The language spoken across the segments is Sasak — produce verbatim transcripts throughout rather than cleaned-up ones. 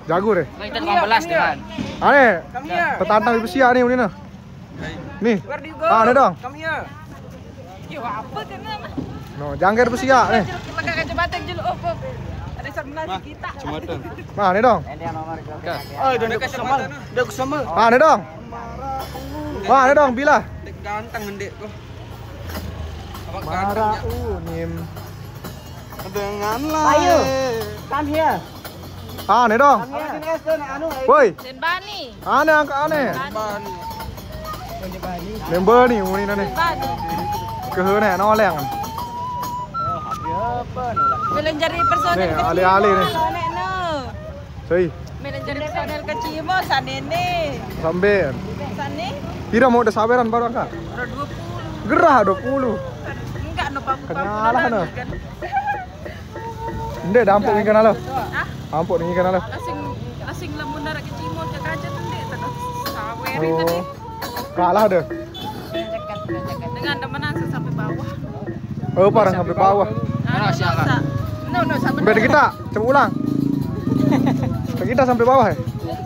Jago deh. Kita tukang belas dengan. Aneh. Come here. Petantang di besi ni, ni nah. Nih. Where do you go? Ah, aneh dong. Come here. Yo, apa kena? No, jangkar besi ya nih. Pakai kacamata dulu. Oh, oh. Ada sebelah kita. Jembatan. Nah, aneh dong. Oh, udah aku sama. Udah aku sama. Ah, aneh dong. Wah, aneh dong, bila. Dek ganteng, Dek. Mara unim. Dengan lain. Come here. Ah, aneh dong. Come here. Woi. Den Bani. Aneh angka aneh. Bani. Member nih, muni nih. Bani. Kehene noleng. Belum jadi personil. Nih, kecil. Alih-alih nih. Soalnya no. Soi. Manajer personel kecil mo sanene. Sambil. Sane? Kira mau udah saweran baru angka. Udah dua puluh. Gerah dua puluh. Enggak no, Pak. Kenyalah no. Ndek dampuk ni kenal lo. Hah? Dampuk ni kenal lo. Asing, asing lamun narak kecil mo ke kaca tuh, Dek, terus sawerin tadi. Oh. Kalah deh. Dengan temenan sampai bawah. Oh, parah sampai bawah. Anu, siapa? No, no, sampai. Sampai kita, coba ulang. Sampai kita sampai bawah ya.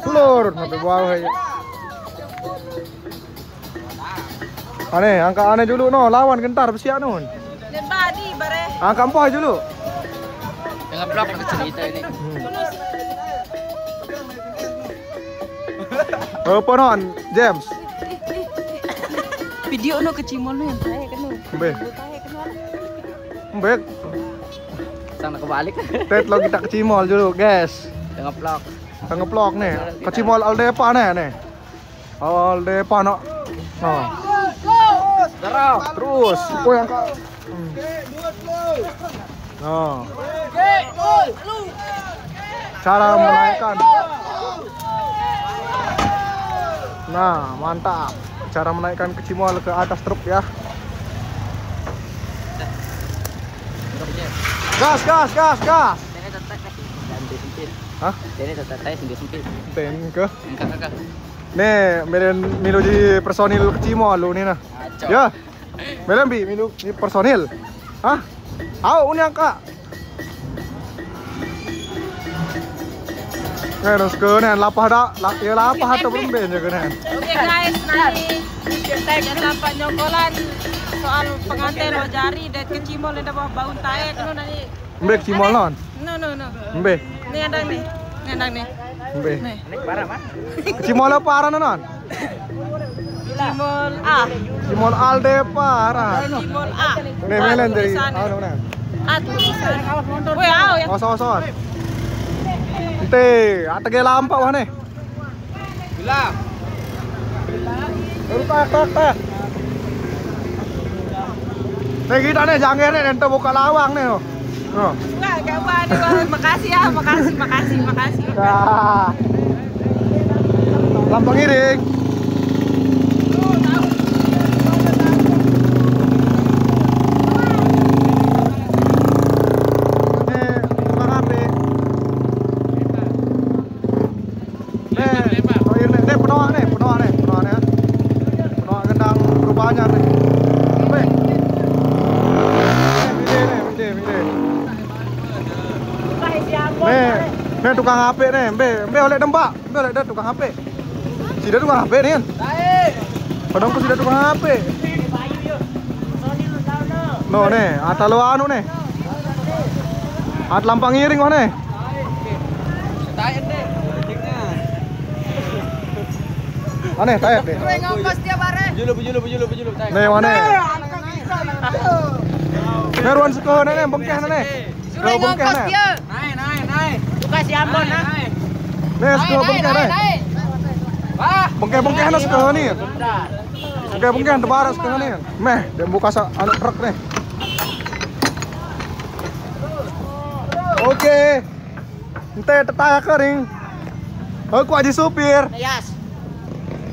Lurut sampai bawah ya. Aneh, angka aneh dulu no, lawan gentar besiak nun. Den Bani bare. Angka empoh dulu. Dengan blok cerita ini. Hmm. Apa non, James? Video no kecimol no yang tae kenu. Mbe. Tae kenu. Mbe. Sana kebalik. Tet lo kita kecimol dulu, guys. Tengah vlog. Tengah vlog nih. Kecimol Aldepa nih, nih. Aldepa no. No. Terus. Oh, yang ka-, hmm. No. Cara menaikkan. Nah, mantap. Cara menaikkan kecimol ke atas truk ya. Gas, gas, gas, gas. Hah? Ini tetap saya sendiri sempit. Ten ke? Enggak, enggak. Nih, melen milu di personil kecimol lu nih nah. Acok. Ya. Melen bi milu di personil. Hah? Au, uni angka. Nah, terus ke nih, lapah dah, la-, ya lapah atau belum ben ya ke nih. Oke, guys, nanti kita dapat nyongkolan soal pengantin mau jari dan kecimol ada bawa bau tae, kena nanti. Mbe kecimol non. No, no, no. Mbe. Ini ada nih. Ini ada nih. Mbe. Nih. Kecimol apa arane non? Cimol A. Cimol Aldepa. Cimol A. Nih, melen dari. Tulisan. Anu, nah. A tulisan. Woi, au ya. Osor, osor. Ente, atege lampak wah nih. Bilang. Lu tak, tak, tak. Nih kita nih jangge nih, ente buka lawang nih. Loh. Enggak, enggak apa nih, Bang. Makasih ya, makasih, makasih, makasih. Nah. Lampang iring. Nih, tukang api. Nih, oh iya, nih, nih, penoa nih, penoa nih, penoa nih. Penoa gendang berubahnya nih. Weh. Nih, mide nih, mide, mide. Nih, nih tukang api nih, mbe, mbe oleh dembak, mbe oleh dah tukang api. Sida tukang api nih. Padahal ku sida tukang api. No nih, ata lo anu nih. At lampang iring wah nih. Aneh, taek deh. Gue ngongkos tiap hari. Bujulu, bujulu, bujulu, bujulu. Taek. Nih, mana? Nih, ruan sekolah nih, bengkeh nih. Suruh bengkeh ngongkos nih. Dia. Naik, naik, naik. Buka si Ambon, naik, nah. Naik. Nih, sekolah bengkeh nih. Naik, naik. Wah. Bengkeh-bengkeh nih sekolah nih. Bengkeh-bengkeh tebarak sekolah nih. Meh, dia buka sa-, anu truk nih. Oke. Ente tetaya kering. Aku aja supir. Yas.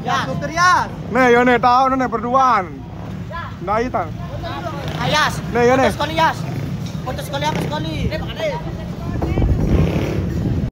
Yas, supir Yas. Nih, yo nih, tahu nih berduaan. Nah, itu. Yas. Nih, yo nih. Foto sekali, Yas. Foto sekali apa sekali?